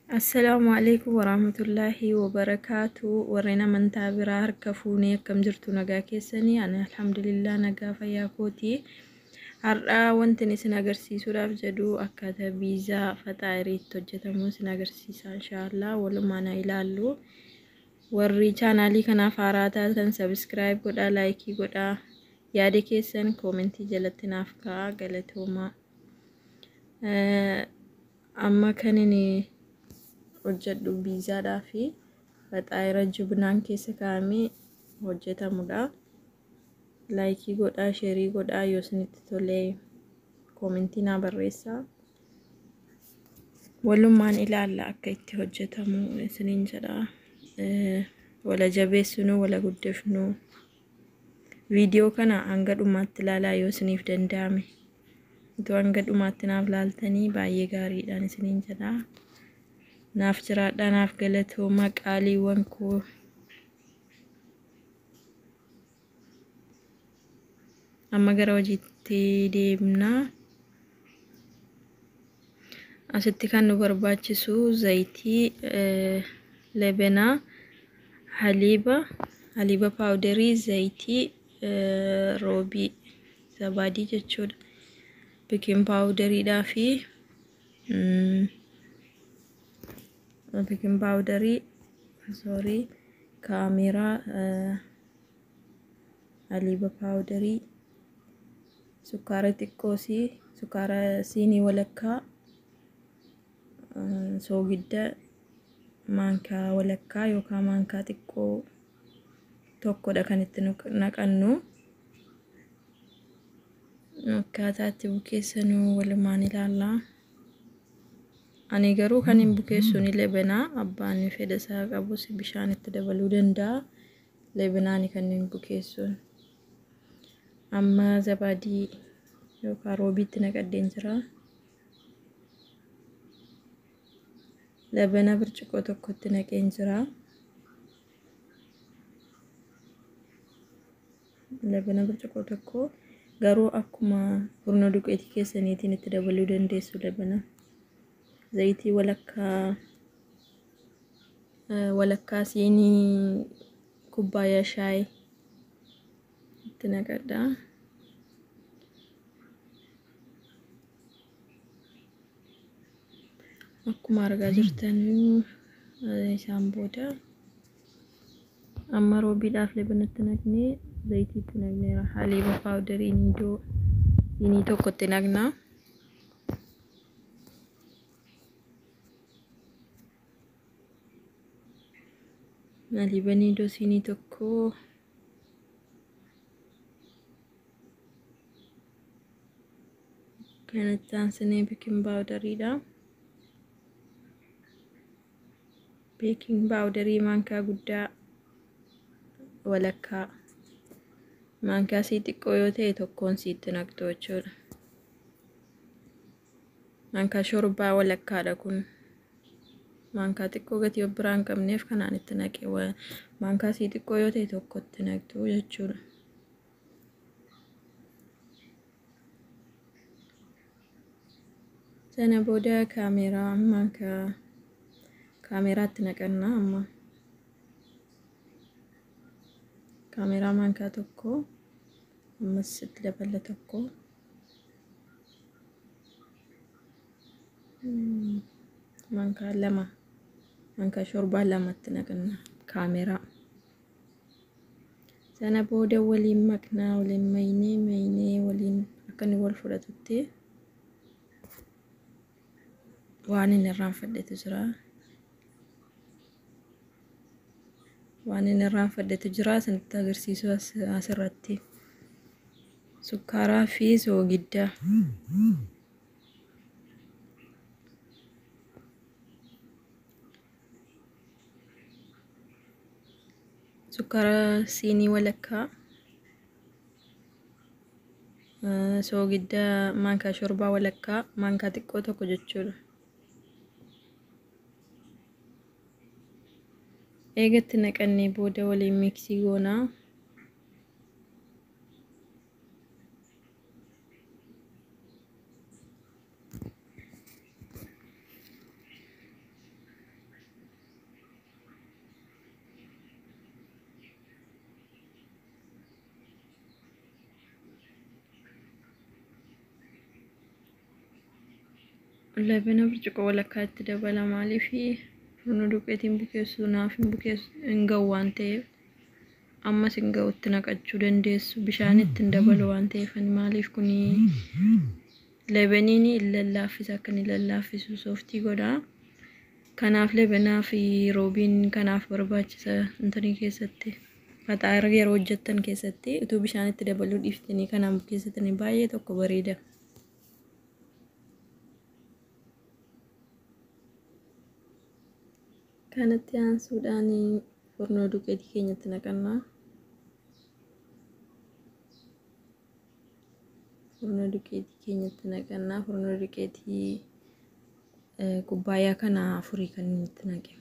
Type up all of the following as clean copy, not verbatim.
Assalaamu alaikum warahmatullaahi wabarakaatu. Warreen amantaa biraa harka fuunee akkam jirtu, nagaa keessanii? Ani alhamdulillah, nagaa fayyaa kooti. Har'a wanti isin agarsiisuudhaaf jedhu akkaataa biizaa faxaayiriitti hojjetamu isin agarsiisa, inshaallah walumaan haa ilaallu. Warri chaanaalii kanaaf haaraa taatan subscribe godhaa, like godhaa, yaada keessan comment jalatti naaf kaa'aa, galatoomaa. Amma kan inni hojjedhu biizaadhaa fi faxaayira jubnaan keessa kaa'amee hojjetamudha. Like godhaa, share godhaa, yoo isinitti tolee comment naa barreessaa. Walumaan ilaalla akka itti hojjetamu isiniin jedha. Wala jabeessinu, wala guddifnu. Viidiyoo kana hanga dhumaatti ilaalaa yoo isiniif danda'ame. Itoo hanga dhumaatti naaf laaltanii baay'ee gaariidhaan isiniin jedha. Naaf jiraadhaa, naaf galatooma, qaaliiwwan koo. Amma gara hojiitti deemna. Asitti kan nu barbaachisu zayitii, lebenaa, haliiba, haliiba powder, zayitii, roobii, zabaadii jechuudha. Baking powderiidhaa fi baking powder, sorry, kaameeraa, haliiba powder, sukkaara xiqqoosii, sukkaara siinii walakkaa, soogidda maankaa walakkaa yookaan maankaa xiqqoo tokkodha kan itti naqannu. Akkaataa itti bukeessanu walumaan ilaalla. Ani garuu kan hin bukeessu ni lebenaa, abbaan fedha isaa qabus bishaan itti dabaluu danda'a. Lebenaani kan hin bukeessuun. Amma zabaadii yookaan roobiitti naqadheen jira. Lebena birciqoo tokkotti naqeen jira. Lebena birciqoo tokko, garuu akkuma furnoo duqeetii keessaniitiin itti dabaluu dandeessu lebena. Zayitii walakkaa walakkaa siinii kubbaayyaa shaayii itti naqadha. Akkuma argaa jirtan isaan booda amma roobiidhaaf lebanatti naqnee zayitiitti naqneera. Haliiba powder Niidoo siinii tokkotti naqna. Haliiba Niidoo siinii tokko, kanatti aansinee baking powderiidha. Baking powder maankaa guddaa walakkaa, maankaa sii xiqqoo yoo ta'e tokkoon siitti naqxu jechuudha. Maankaa shorbaa walakkaadha kun. Maankaa xiqqoo gatii of biraa hin qabneef kanaan itti naqe, maankaa sii xiqqoo yoo ta'e tokkotti naqxu jechuudha. Sana booda kaameeraa, maankaa kaameeraatti naqanna amma. Kaameeraa maankaa tokko ammas itti dabala tokko. Maankaa lama, maankaa shorbaa lamatti naqanna kaameeraa. Sana booda waliin maknaa, waliin maynee maynee waliin akka inni wal fudhatutti. Waan inni irraanfadhetu jira. Waan inni irraanfadhetu jira isinitti agarsiisu asirratti. Sukkaaraa fi soogidda. Sukkaara siinii walakkaa, soogidda maankaa shorbaa walakkaa, maankaa xiqqoo tokko jechuudha. Eegatti naqannee booda waliin mix goonaa. Labana burcuqqoo walakkaatti dabala maaliif furnoo duqeetiin bukeessu naaf hin bukeessu hin ga'u waan ta'eef ammas hin ga'utti naqachuu dandeessu bishaan ittiin dabalu waan ta'eef maaliif kuni labaniin hin lallaaffisa akka inni lallaaffisu sooftii godha. Kanaaf labanaa fi roobiin kanaaf barbaachisa intanii keessatti faxaara yeroo hojjettan keessatti utuu bishaan itti dabaluu dhiiftanii kanaan bukeessitanii baay'ee tokko bareeda. Kanatti aansuudhaan furnoo duqeetii keenyatti naqanna. Furnoo duqeetii keenyatti naqanna. Furnoo duqeetii kubbaayyaa kana afurii kan inni itti naqe.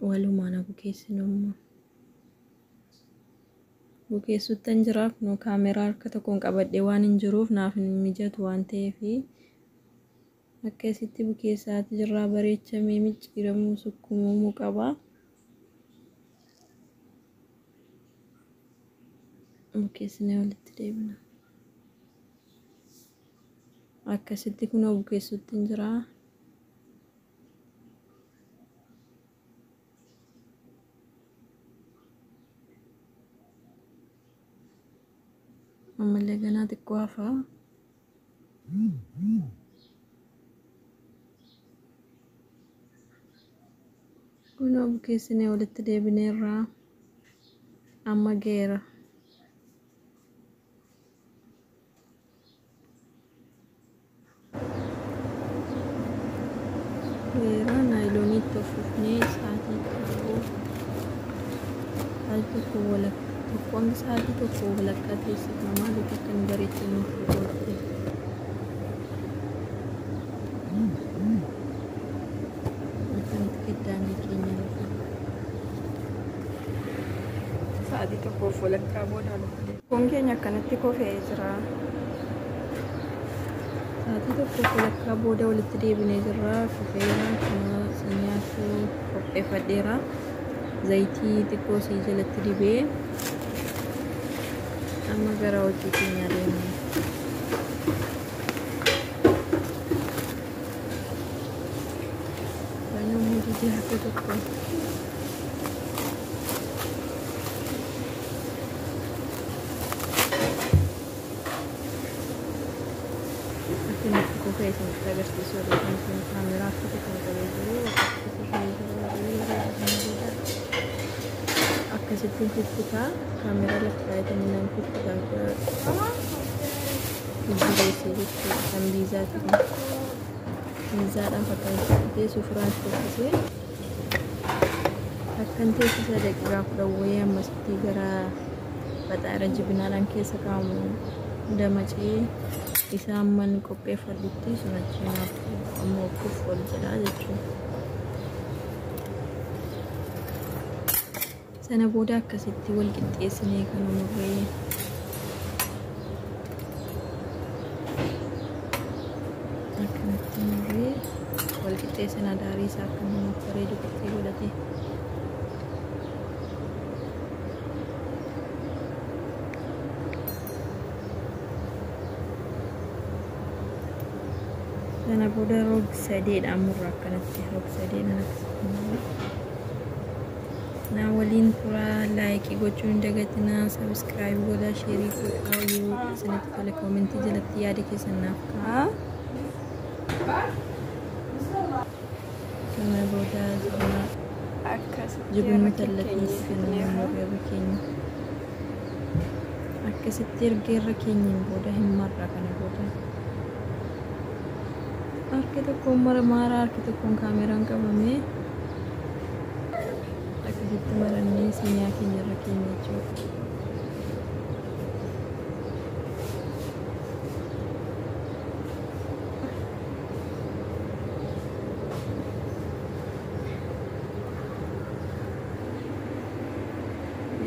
Walumaan bukeessinu immoo. Bukeessuttan jira. Kunoo kaameraa harka tokkoon qabadhee waan hin jiruuf naaf hin mijatu waan ta'eef. Akkasitti bukeessaati jirraa bareechamee micciiramuu sukkuumamuu qaba. Bukeessinee walitti deebina. Akkasitti kunoo bukeessutti hin jira. Ammallee ganaa xiqqoo hafa. Kunoo bukeessinee walitti deebineerra. Amma ga'eera. Ga'eera naayiloonii itti uffifnee sa'aatii tokko walakkaa tokko hanga sa'aatii tokko walakkaa teessifna maaliif akka inni bareechee nuuf godhe. Akkanatti qiddaanii keenya lafa. Sa'aatii tokkoof walakkaa booda kun keenya akkanatti kofee jira. Sa'aatii tokkoof walakkaa booda walitti deebinee jirra. Kofeera kana nyaatu qopheeffadheera. Zayitii xiqqoo isii jalatti dibee amma gara hojii keenyaa deemna. Banamuu didee harka tokko. Akkanatti kofee isinitti agarsiisu irratti kun kaameraa harka tokkoon qabee jiru akkasitti kofee jira baay'ee bareeda kana booda. Akkasitti kukkutaa kaameraa lafa kaayatanii naan kukkutaa jijjireessee jechuudha kan biizaati kun. Biizaadhaaf akkanatti kukkutee sufuraatti kukkutee akkan teessisa daqiiqaa 10 wayii ammasitti gara faxaara jibinaadhaan keessa kaa'amu damacee isa amman qopheeffadhutti sun achi naaf ammoo kuff ol jedha jechuudha. Sana booda akkasitti wal qixxeessinee kan murree akkanatti murree wal qixxeessina daarii isaa akka nuuf bareedu qixxee godhate. Sana booda rog sadeedhaan murra akkanatti rog sadeedhaan akkasitti murra. Na waliin turaa laayikii gochuu hin dagatinaa sabiskiraayib godhaa sheerii godhaa yoo isinitti tole koomentii jalatti yaada keessan naaf kaa'aa. Kana booda Akkasitti jibinuu irra tallatiis keenya kan fidneerra. murreerra keenya. Akkasitti erga irra keenyeen booda hin marra kana booda. Harki tokkoon marmaara harki tokkoon kaameraan qabamee akkasitti marannee siniyaa keenya irra keenya jechuudha.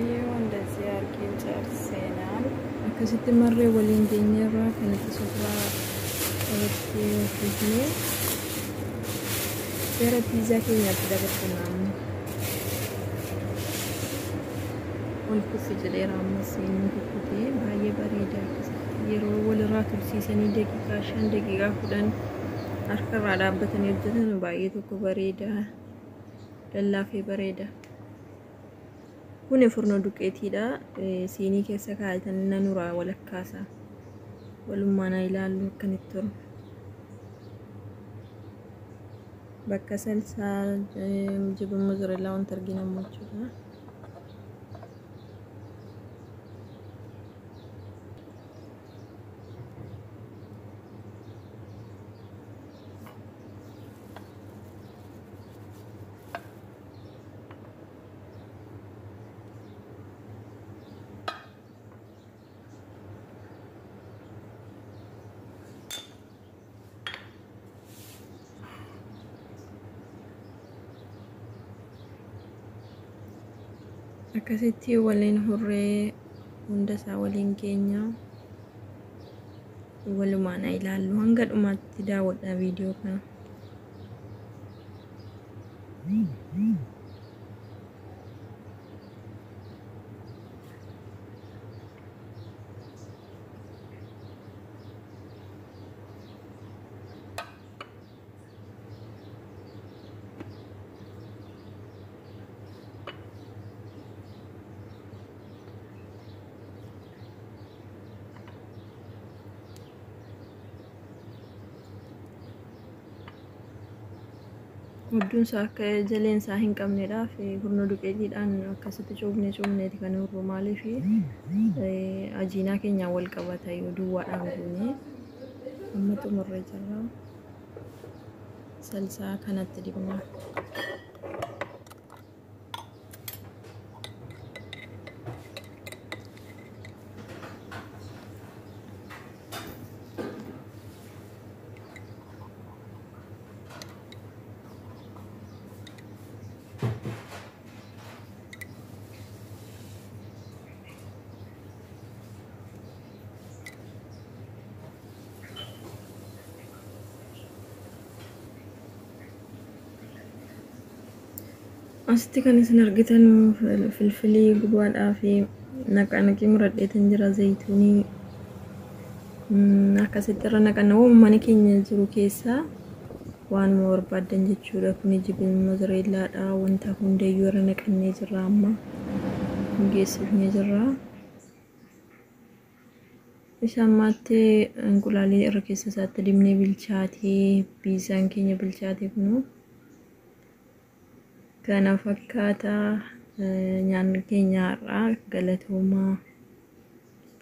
Yoo እንደዚህ አድርገን ጨርሰናል። Akkasitti marree waliin geenyeerra kanatti sufuraa irratti hojjennee gara piizaa keenyaatti dabarfanna amma. Ol kuffi jedheera ammas inni kukkutee baay'ee bareeda akkasitti. Yeroo walirraa tursiisanii daqiiqaa 5 daqiiqaa 10 harkarraa dhaabbatanii hojjetan baay'ee tokko bareeda. Lallaafee bareeda. Kun furnoo duqeetiidha. Siinii keessa kaa'atan nanuraa walakkaasaa. Walummaan haa ilaallu akkanitti tolu. Bakka salsaa jibin mozzarellaa wanta arginamu jechuudha. Akkasitti waliin hurree hunda isaa waliin keenya walumaan haa ilaallu hanga dhumaatti daawwadhaa viidiyoo kana. Hudduun isaa akka jaleen isaa hin qabneedhaaf furnoo duqeetiidhaan akkasitti cuubnee cuubneeti kan hurru maaliif ajiinaa keenyaan wal qabata yoo duwwaadhaan goone amma xumurree jirra. Salsaa kanatti dibna. Asitti kan isin argitan filfilii gubaadhaa fi naqanaqii muradheetan jira zayituunii akkasitti irra naqanna mana keenya jiru keessaa waanuma barbaaddan jechuudha. Kuni jibin mozareellaadha wanta hundayyuu irra naqannee jirra amma geessifnee jirra. Isa ammaatti inqulaalii irra keessa isaatti dibnee bilchaatee biizaan keenya bilchaatee kunuu kana fakkaata nyaanni keenya har'aa. Galatoomaa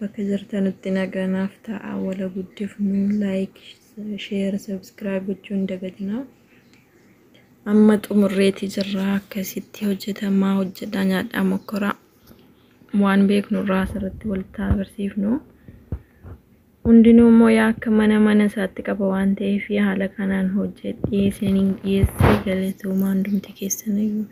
bakka jirtanutti naganaaf ta'a. Wala guddifnu like share subscribe gochuu hin dagatinaa. Amma xumurreeti jirra akkasitti hojjetamaa hojjedhaa nyaadhaa mokkoraa waan beeknurraa asirratti walitti agarsiifnu. Hundinuu immoo yaa akka mana mana isaatti qaba waan ta'eef haala kanaan hojjedhee isiniin dhiyeessee galatoomaa hundumti keessaniyyuu.